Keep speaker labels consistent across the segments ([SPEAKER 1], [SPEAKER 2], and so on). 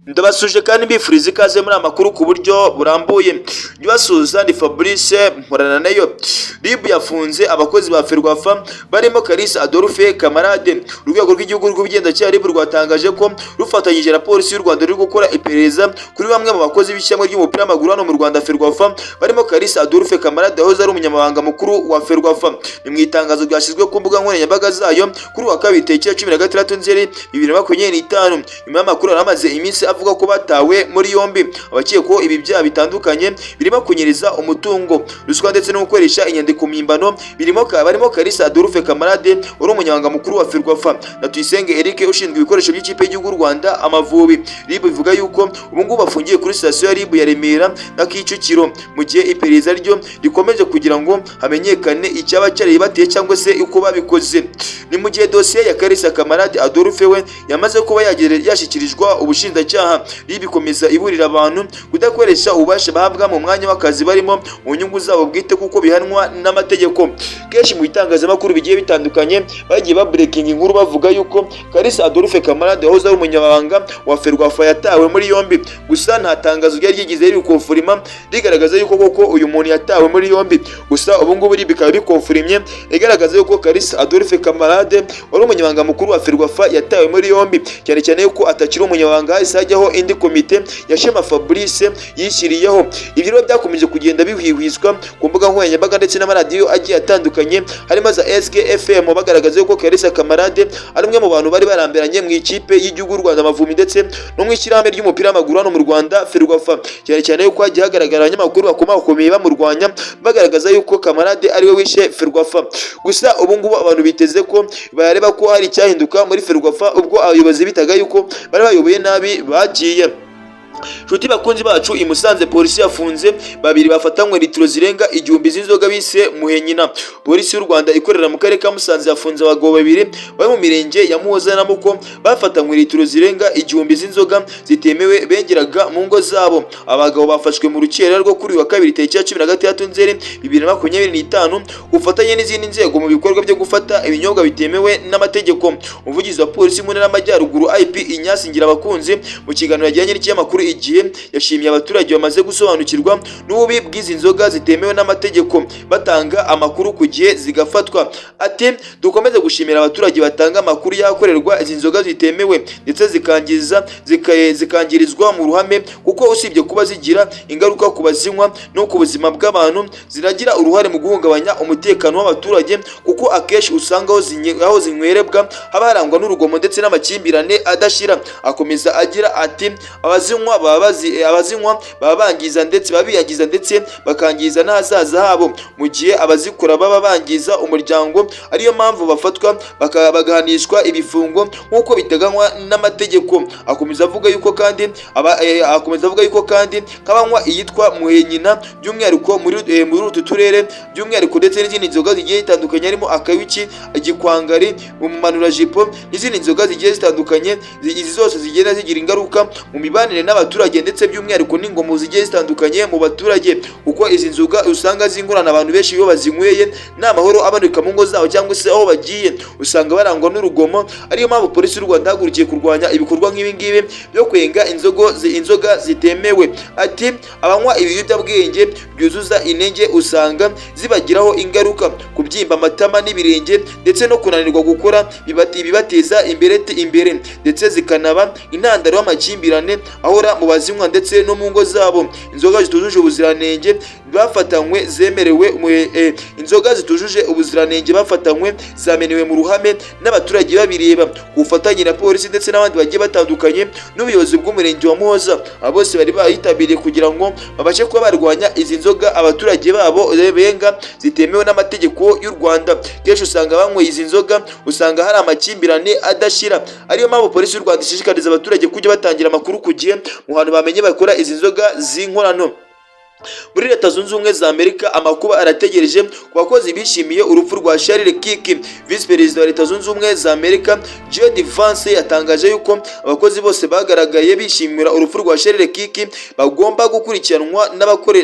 [SPEAKER 1] Ndabasuje kandi mbifuriza ikaze muri aya makuru ku buryo burambuye. Njye ni Fabrice Mporana nayo. RIB yafunze abakozi ba Ferwafa barimo Kalisa Adolphe Kamarade. Urwego rw'Igihugu rw'Ubugenzacyaha RIB rwatangaje ko rufatanyije na Polisi y'u Rwanda ruri gukora iperereza kuri bamwe mu bakozi b'ishyirahamwe ry'umupira w'amaguru hano mu Rwanda, Ferwafa, barimo Kalisa Adolphe Kamarade wahoze ari umunyamabanga mukuru wa Ferwafa. Ni mu itangazo ryashyizwe ku mbuga nkoranyambaga zayo kuri uwa kabiri, tariki ya 16 Nzeri 2025, nyuma y'amakuru yari amaze iminsi avuga ko batawe muri yombi abakekwaho ibi byaha bitandukanye birimo kunyereza umutungo, ruswa ndetse no gukoresha inyandiko mpimbano, birimo barimo Kalisa Adolphe Kamarade wari umunyamabanga mukuru wa Ferwafa na Tuyisenge Eric ushinzwe ibikoresho by'ikipe y'igihugu Rwanda Amavubi. RIB ivuga yuko ubu ngubu bafungiye kuri sitasiyo ya RIB ya Remera na Kicukiro, mu gihe iperereza ryo rikomeje kugira ngo hamenyekane icyaba cyaribateye cyangwa se uko babikoze. Ni mu gihe dosiye ya Kalisa Kamarade Adolphe we yamaze kuba yashyikirizwa ubushinjacyaha. RIB ikomeza iburira abantu kudakoresha ububasha bahabwa mu mwanya w'akazi barimo mu nyungu zabo bwite, kuko bihanwa n'amategeko. Kenshi mu bitangazamakuru bigiye bitandukanye bagiye babreakinga inkuru bavuga yuko Kalisa Adolphe Kamarade wahoze ari umunyamabanga wa Ferwafa yatawe muri yombi, gusa nta tangazo ryari ryigize ribiconfirma rigaragaza yuko koko uyu muntu yatawe muri yombi. Gusa ubu ngubu RIB bikaba biconfirmye, igaragaza yuko Kalisa Adolphe Kamarade wari umunyamabanga mukuru wa Ferwafa yatawe muri yombi, cyane cyane yuko atakiri umunyamabanga, hahise hajyaho indi komite ya Shema Fabrice yishyiriyeho. Ibyo rero byakomeje kugenda bihwihwiswa ku mbuga nkoranyambaga ndetse n'amaradiyo agiye atandukanye, harimo za SKFM, bagaragaza yuko Kalisa Kamarade ari umwe mu bantu bari barambiranye mu ikipe y'igihugu y'u Rwanda Amavubi ndetse no mu ishyirahamwe ry'umupira w'amaguru hano mu Rwanda, Ferwafa, cyane cyane yuko hagiye hagaragara abanyamakuru bakomakomeye bamurwanya, bagaragaza yuko Kamarade ariwe wishe Ferwafa. Gusa ubu ngubu abantu biteze ko bareba ko hari icyahinduka muri Ferwafa ubwo abayobozi bitaga yuko bari bayoboye nabi bagiye. Nshuti bakunzi bacu, i Musanze polisi yafunze babiri bafatanywe litiro zirenga 1000 z'inzoga bise Muhenyina. Polisi y'u Rwanda ikorera mu karere ka Musanze yafunze abagabo babiri bari mu mirenge ya Muhoza na Muko bafatanywe litiro zirenga 1000 z'inzoga zitemewe bengeraga mu ngo zabo. Abagabo bafashwe mu rukerera rwo kuri uyu wa kabiri, tariki ya 16 Nzeri 2025, ku bufatanye n'izindi nzego mu bikorwa byo gufata ibinyobwa bitemewe n'amategeko. Umuvugizi wa polisi mu Ntara y'Amajyaruguru, IP Ignace Ngirabakunzi, mu kiganiro yagiranye n'ikinyamakuru Igihe, yashimiye abaturage bamaze gusobanukirwa n'ububi bw'izi nzoga zitemewe n'amategeko, batanga amakuru ku gihe zigafatwa. Ati: "Dukomeze gushimira abaturage batanga amakuru y'ahakorerwa izi nzoga zitemewe ndetse zikangiza zikangirizwa mu ruhame, kuko usibye kuba zigira ingaruka ku bazinywa no ku buzima bw'abantu, zinagira uruhare mu guhungabanya umutekano w'abaturage, kuko akenshi usanga aho zinywerebwa haba harangwa n'urugomo ndetse n'amakimbirane adashira." Akomeza agira ati: "Abazinywa baba bangiza ndetse baba biyangiza ndetse bakangiza n'ahazaza habo, mu gihe abazikora baba bangiza umuryango, ariyo mpamvu bafatwa bagahanishwa ibifungo nk'uko biteganywa n'amategeko." Akomeza avuga yuko kandi nk'abanywa iyitwa Muhenyina by'umwihariko muri utu turere by'umwihariko, ndetse n'izindi nzoga zigiye zitandukanye harimo akayuki, igikwangari, umumanurajipo n'izindi nzoga zigiye zitandukanye, izi zose zigenda zigira ingaruka mu mibanire n'abaturage, ndetse by'umwihariko n'ingomo zigiye zitandukanye mu baturage, kuko izi nzoga usanga zingurana abantu benshi. Iyo bazinyweye nta mahoro aboneka mu ngo zabo cyangwa se aho bagiye, usanga barangwa n'urugomo, ariyo mpamvu Polisi y'u Rwanda yahagurukiye kurwanya ibikorwa nk'ibi ngibi byo kwenga inzoga zitemewe. Ati: "Abanywa ibiyobyabwenge byuzuza intege usanga zibagiraho ingaruka, kubyimba amatama n'ibirenge ndetse no kunanirwa gukora ibibateza imbere, ndetse zikanaba intandaro y'amakimbirane ahora mu bazinywa ndetse no mu ngo zabo. Inzoga zitujuje ubuziranenge bafatanywe zemerewe inzoga zitujuje ubuziranenge bafatanywe zamenewe mu ruhame n'abaturage babireba, ku bufatanye na polisi ndetse n'abandi bagiye batandukanye n'ubuyobozi bw'umurenge wa Muhoza. Aba bose bari bayitabiriye kugira ngo babashe kuba barwanya izi nzoga abaturage babo benga zitemewe n'amategeko y'u Rwanda. Kenshi usanga banyweye izi nzoga usanga hari amakimbirane adashira, ariyo mpamvu Polisi y'u Rwanda ishishikariza abaturage kujya batangira amakuru ku gihe mu hantu bamenye bakora izi nzoga z'inkorano." Muri Leta Zunze Ubumwe za Amerika, amakuba arategereje ku bakozi bishimiye urupfu rwa Charles Kirk. Visi Perezida wa Leta Zunze Ubumwe za Amerika, JD Vance, yatangaje yuko abakozi bose bagaragaye bishimira urupfu rwa Charles Kirk bagomba gukurikiranwa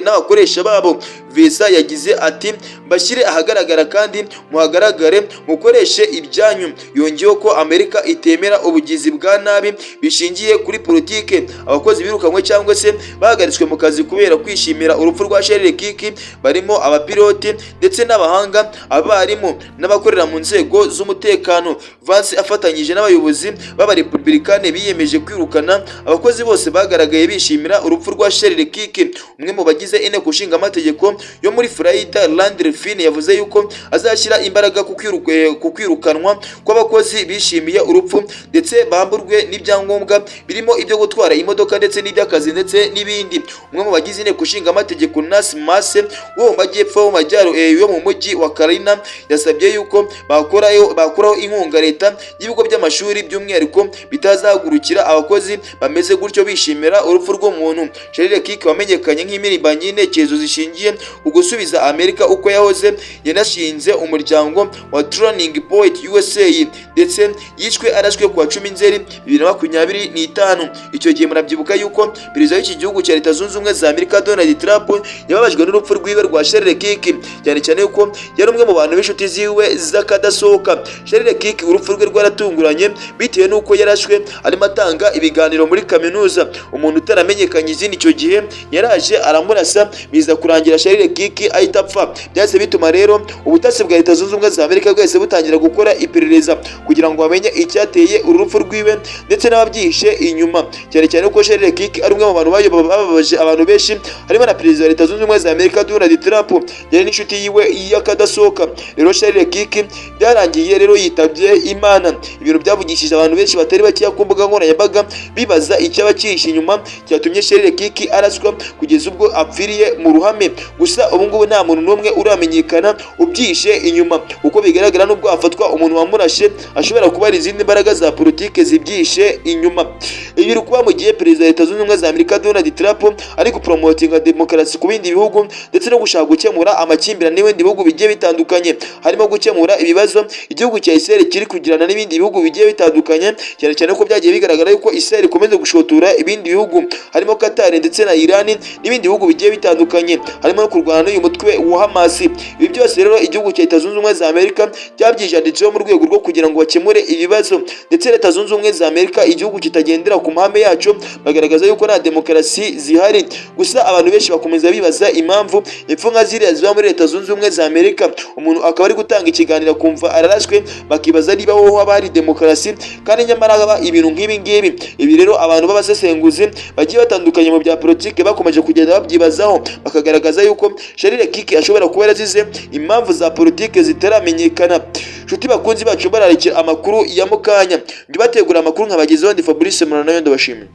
[SPEAKER 1] n'abakoresha babo. Vance yagize ati: "Bashyire ahagaragara kandi muhagaragare, mukoreshe ibyanyu." Yongeyeho ko Amerika itemera ubugizi bwa nabi bishingiye kuri politike. Abakozi birukanywe cyangwa se bahagaritswe mu kazi kubera kwishimira urupfu rwa Charles Kirk barimo abapiloti ndetse n'abahanga, abarimu n'abakorera mu nzego z'umutekano. Vance afatanyije n'abayobozi b'Abarepublikani biyemeje kwirukana abakozi bose bagaragaye bishimira urupfu rwa Charles Kirk. Umwe mu bagize Inteko Ishinga Amategeko yo muri Florida, Randall Finn, yavuze yuko azashyira imbaraga ku kwirukanwa kw'abakozi bishimiye urupfu, ndetse bamburwe n'ibyangombwa birimo ibyo gutwara imodoka ndetse n'iby'akazi ndetse n'ibindi. Umwe mu bagize Inteko Ishinga Amategeko, Nancy Mace wo mu majyepfo yo mu majyaruguru yo mu mujyi wa Carolina, yasabye yuko bakuraho inkunga leta y'ibigo by'amashuri, by'umwihariko bitazahagurukira abakozi bameze gutyo bishimira urupfu rw'umuntu. Charles Kirk wamenyekanye nk'impirimbanyi y'intekerezo zishingiye ku gusubiza Amerika uko yahoze, yanashinze umuryango wa Turning Point USA, ndetse yishwe arashwe ku wa 10 Nzeri 2025. Icyo gihe murabyibuka yuko perezida w'iki gihugu cya Leta Zunze Ubumwe za Amerika, Donald Trump, yababajwe n'urupfu rwiwe rwa Charles Kirk, cyane cyane yuko yari umwe mu bantu b'inshuti ziwe z'akadasohoka. Charles Kirk urupfu rwe rwaratunguranye bitewe n'uko yarashwe arimo atanga ibiganiro muri kaminuza. Umuntu utaramenyekanye izina icyo gihe yaraje aramurasa, biza kurangira Charles Kirk ahita apfa. Byahise bituma rero ubutasi bwa Leta Zunze Ubumwe za Amerika bwahise butangira gukora iperereza kugira ngo bamenye icyateye uru rupfu rwiwe ndetse n'ababyihishe inyuma, cyane cyane ko Charles Kirk ari umwe mu bantu bababaje abantu benshi, harimo na perezida wa Leta Zunze Ubumwe za Amerika, Donald Trump, yari n'inshuti yiwe y'akadasohoka. Rero Charles Kirk byarangiye rero yitabye Imana, ibintu byavugishije abantu benshi batari bakeya ku mbuga nkoranyambaga, bibaza icyaba cyihishe inyuma cyatumye Charles Kirk araswa kugeza ubwo apfiriye mu ruhame. Gusa ubu ngubu nta muntu n'umwe uramenyekana ubyihishe inyuma. Uko bigaragara, nubwo hafatwa umuntu wamurashe, ashobora kuba hari izindi mbaraga za politike zibyihishe inyuma. Ibi biri kuba mu gihe perezida wa Leta Zunze Ubumwe za Amerika, Donald Trump, ari gupromotinga demokarasi ku bindi bihugu ndetse no gushaka gukemura amakimbirane n'ibindi bihugu bigiye bitandukanye, harimo gukemura ibibazo igihugu cya Israel kiri kugirana n'ibindi bihugu bigiye bitandukanye, cyane cyane ko byagiye bigaragara yuko Israel ikomeza gushotora ibindi bihugu, harimo Qatar ndetse na Iran n'ibindi bihugu bigiye bitandukanye, harimo no kurwana n'uyu mutwe wa Hamas. Ibi byose rero igihugu cya Leta Zunze Ubumwe za Amerika cyabyijanditseho mu rwego rwo kugira ngo bakemure ibibazo. Ndetse Leta Zunze Ubumwe za Amerika, igihugu kitagendera ku mahame yacu, bagaragaza yuko nta demokarasi zihari. Gusa abantu benshi bakomeza bibaza impamvu impfu nka ziriya ziba muri Leta Zunze Ubumwe za Amerika, umuntu akaba ari gutanga ikiganiro akumva ararashwe, bakibaza niba wowe haba hari demokarasi kandi nyamara haba ibintu nk'ibi ngibi. Ibi rero abantu b'abasesenguzi bagiye batandukanye mu bya politike bakomeje kugenda babyibazaho, bakagaragaza yuko Charles Kirk ashobora kuba yarazize impamvu za politike zitaramenyekana. Nshuti bakunzi bacu, bararikira amakuru ya mukanya, njye bategura amakuru nkabagezaho ndi Fabrice Muranayo, ndabashimiye.